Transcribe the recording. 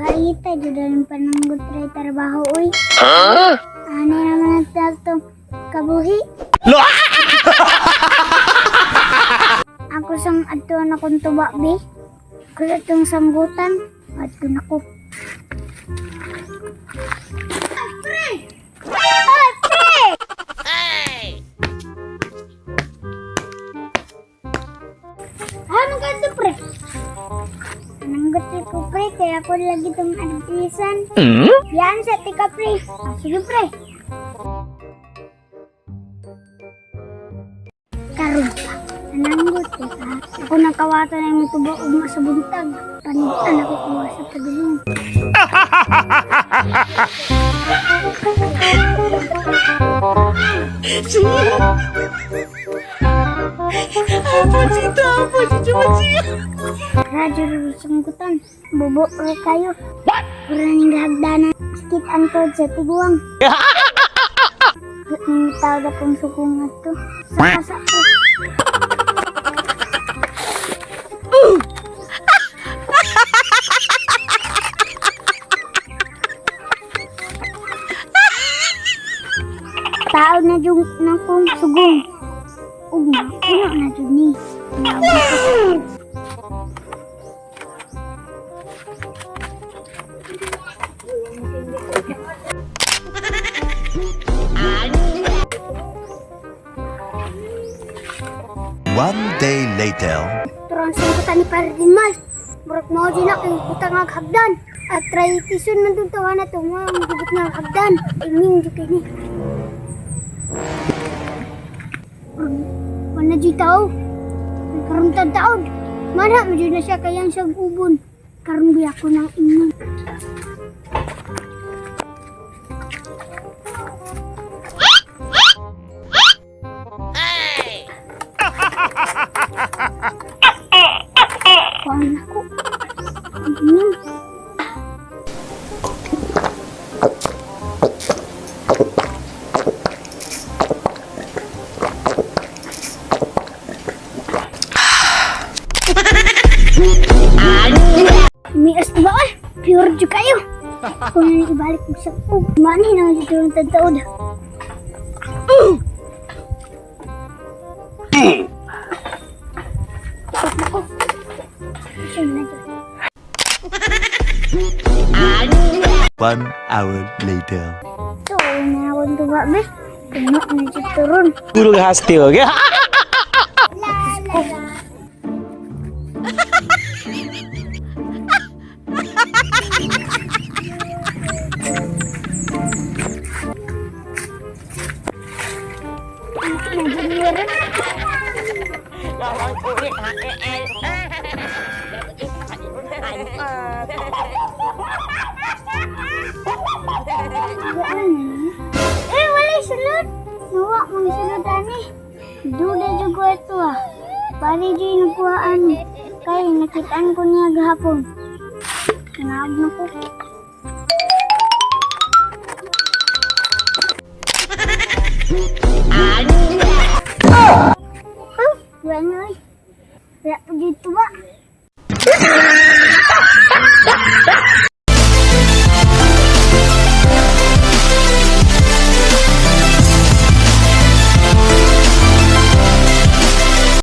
Baita jud ang pananggot ray trabaho uy. Ano naman ang tong kabuhi? Ako sang adtuan akong tuba be. Ako sa itong sanggutan. Adto na ko. Pre! Ay, pre! Ano ka ito, pre? Nanggot ko, pre. Kaya ako lagi itong artisan. Yan sa tika, pre. Ah, sige, pre. Karon pa. Nananggot ko ka. Ako nakawata na yung tuba ugma sa buntag. Panitan ako kuha sa pagulong. Radyo rin sanggutan. Bubo rin kayo. What? Pura ning hagdanan. Sakit ang tod sa tiguang. Ning tawag akong sukong ato. Saka sa ko. Tao na jud na kong sugong. Ugma, puno na jud ni. One day later. Turang sangkutan ni Pardin Mal. Murag mao din na kay butang ang hagdan. At try tison man dun tawa na to mo ang gubot nga ang hagdan. Iming jud kini. Murag wala jud tao. Kay karon tad taon. Mana mo jud na siya kayang siyang ubon. Karon gyud ako nang iming. Kuan ako. Iming. Mias ba ay? Pure jud kayo. Kung ano ibalik mo sa ug. Mani na dito ang tagtaod. Ako. Siya na dyan. 1 hour later. So, na akong tuba, be. Puno na dyan turon. गुरु घासते हो गया। La, la, la. Eh, wala sulod. Nawa, mga sulod ani. Duda jud ko ito ah. Pare jud nagkuha ani. Kay nakitaan ko niya gahapon. Naag na ko. Oh, wala na oy. Wala pa dito ba?